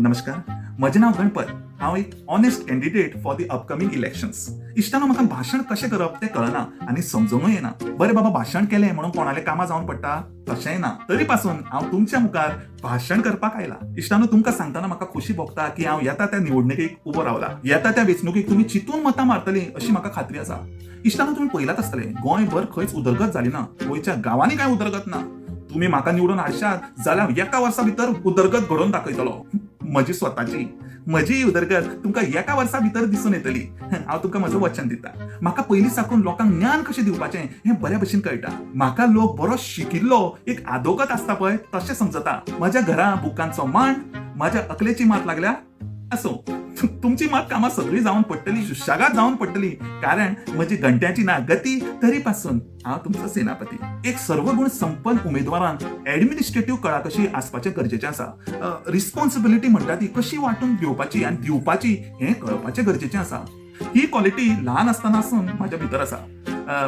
नमस्कार, म्हजें नांव गणपत. हांव एक honest candidate for the upcoming elections. इश्टानो, म्हाका भाशण कशें करप तें कळना आनी समजूनय येना. बरें बाबा, भाशण केलें म्हणून कोणालें कामां जावन पडटा? तशेंय ना. तरी पासून हांव तुमच्या मुखार भाशण करपाक आयला. इश्टानो, तुमकां सांगतना म्हाका खोशी भोगता की हांव येता त्या निवडणुकेक उबो रावला. येता त्या वेंचणुकेक तुमी चिंतून मतां मारतली अशी म्हाका खात्री आसा. इश्टानो, तुमी पळयलात आसतलें, गोंयभर खंयच उदरगत जाली ना. गोंयच्या गांवांनी कांय उदरगत ना. तुमी म्हाका निवडून हाडशात जाल्यार एका वर्सा भितर उदरगत घडोवन दाखयतलो. म्हजी स्वताची म्हजी उदरगत तुमकां एका वर्सा भितर दिसून येतली. हांव तुमकां म्हजो वचन दिता. म्हाका पयलीं साकून लोकांक ज्ञान कशें दिवपाचें हें बऱ्या भशेन कळटा. म्हाका लोक बरो शिकिल्लो एक आदोगत आसता पळय तशें समजता. म्हज्या घरा बुकांचो मांड, म्हज्या अकलेची मात लागल्या. आसूं, तुमची मात कामां सगळीं जावन पडटली, सुशेगाद जावन पडटली, कारण म्हजी घंट्याची ना गती, तरी पासून हांव तुमचो सेनापती. एक सर्वगुण संपन्न उमेदवारान एडमिनिस्ट्रेटीव कळा कशी आसपाचें गरजेचें आसा. रिस्पॉन्सिबिलिटी म्हणटा ती कशी वांटून घेवपाची आनी दिवपाची हें कळपाचें गरजेचें आसा. ही क्वॉलिटी ल्हान आसतना आसून म्हज्या भितर आसा.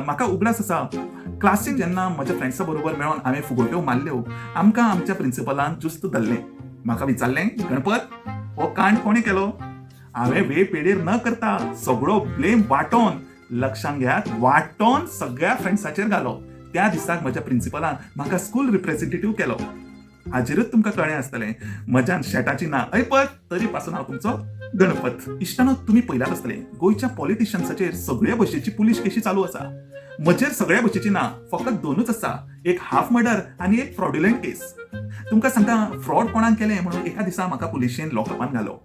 म्हाका उगडास आसा, क्लासीन जेन्ना म्हज्या फ्रेंड्सा बरोबर मेळोन हांवें फुगोट्यो मारल्यो, आमकां आमच्या प्रिंसिपलान जुस्त धरलें. म्हाका विचारलें, गणपत, हो कांड कोणें केलो? हांवें वेळ पेडेर न करता सगळो ब्लेम वांटोन, लक्षांत घेयात, वांटोन सगळ्या फ्रेंड्साचेर घालो. त्या दिसाक म्हज्या प्रिंसिपलान म्हाका स्कूल रिप्रेझेंटेटीव केलो. हाजेरूच तुमकां कळ्ळें आसतलें, म्हज्यान शेटाची ना ऐपत, तरी पासून हांव तुमचो गणपत. इश्टानो, तुमी पळयलात आसतलें, गोंयच्या पॉलिटिशियन्साचेर सगळ्या भशेची पुलीस केशी चालू आसा. म्हजेर सगळ्या भशेची ना, फकत दोनूच आसा, एक हाफ मर्डर आनी एक फ्रॉड्युलंट केस. तुमकां सांगता, फ्रॉड कोणाक केलें म्हणून एका दिसा म्हाका पुलिशेन लॉकअपान घालो.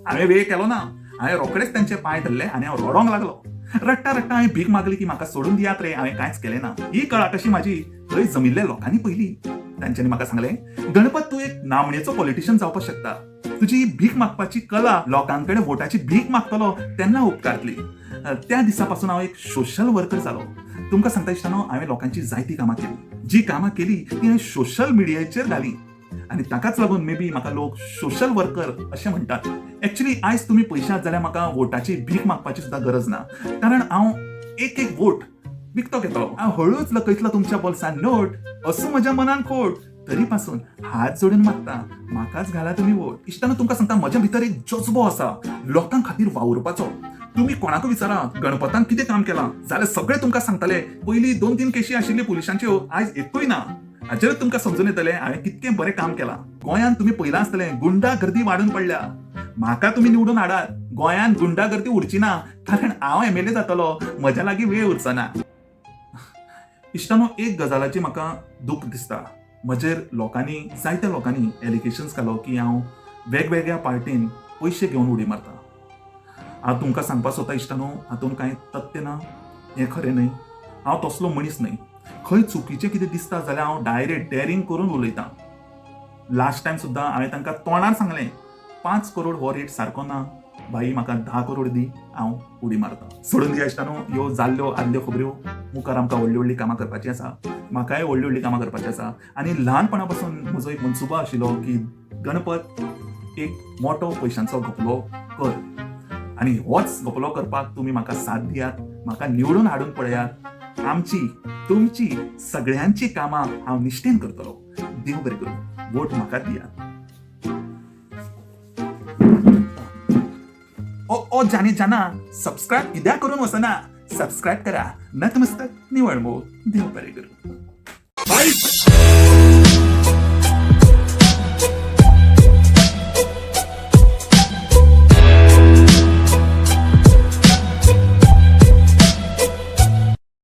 हांवें वेळ केलो ना. हांवें रोखडेच तेंचे पांय धरले आनी हांव रडोंक लागलो. रडटा रडटा हांवें भीक मागली की म्हाका सोडून दियात रे, हांवें कांयच केलें ना. ही कळा कशी म्हाजी थंय जमिल्ल्या लोकांनी पळयली. तांच्यांनी म्हाका सांगलें, गणपत, तूं एक नामनेचो पॉलिटिशियन जावपाक शकता. तुजी ही भीक मागपाची कला लोकांकडे वोटाची भीक मागतलो तेन्ना उपकारतली. त्या दिसा पासून हांव एक सोशल वर्कर जालो. तुमकां सांगता इश्टानो, हांवें लोकांची जायती कामां केली. जी कामां केली ती हांवें सोशल मिडियाचेर घाली आनी ताकाच लागून मे बी म्हाका लोक सोशल वर्कर अशें म्हणटात. एक्चुली आयज तुमी पळयशात जाल्यार म्हाका वोटाची भीक मागपाची सुद्दां गरज ना, कारण हांव एक एक वोट विकतो घेतलो. हांव हळूच लकयतलो तुमच्या बोल्सान नोट, असो म्हज्या मनान खोट, तरी पासून हात जोडून मागता, म्हाकाच घाला तुमी वोट. इश्टानो, तुमकां सांगता, म्हज्या भितर एक जज्बो आसा लोकां खातीर वावुरपाचो. तुमी कोणाकूय विचारा गणपतान कितें काम केलां जाल्यार सगळे तुमकां सांगतले, पयलीं 2-3 केशी आशिल्ल्यो पुलिसांच्यो, आयज एकूय ना. हाचेर तुमकां समजून येतलें हांवें कितकें बरें काम केलां. गोंयांत तुमी पळयलां आसतलें, गुंडागर्दी वाडून पडल्या. म्हाका तुमी निवडून हाडात, गोंयांत गुंडागर्दी उरची ना, कारण हांव एमएलए जातलो, म्हज्या लागीं वेळ उरचो ना. इश्टानो, एक गजालाची म्हाका दूख दिसता. म्हजेर लोकांनी, जायत्या लोकांनी एलिगेशन्स घालो की हांव वेगवेगळ्या पार्टीन पयशे घेवन उडी मारता. हांव तुमकां सांगपाक सोदता इश्टानो, हातूंत कांय तथ्य ना, हें खरें न्हय. हांव तसलो मनीस न्हय. खंय चुकीचें कितें दिसता जाल्यार हांव डायरेक्ट डेरींग करून उलयतां. लास्ट टायम सुद्दां हांवें तांकां तोंडार सांगलें, 5 करोड हो रेट सारको ना भाई, म्हाका 10 करोड दी, हांव उडी मारता. सोडून दिया इश्टानो ह्यो जाल्ल्यो आदल्यो खबऱ्यो. मुखार आमकां व्हडली व्हडली कामां करपाची आसा. म्हाकाय व्हडली व्हडली कामां करपाची आसा. आनी ल्हानपणा पासून म्हजो एक मनसुबो आशिल्लो की गणपत, एक मोटो पयशांचो घपलो कर, आनी होच घपलो करपाक तुमी म्हाका साथ दियात, म्हाका निवडून हाडून पळयात. आमची, तुमची, सगळ्यांची कामां हांव निश्ठेन करतलो. देव बरें करूं, वोट म्हाका दियात. ओ ओ जाने जाना, सबस्क्रायब कित्याक करून वचना? सबस्क्रायब करा. नतमस्तक, निवळ मोग. देव बरें करूं.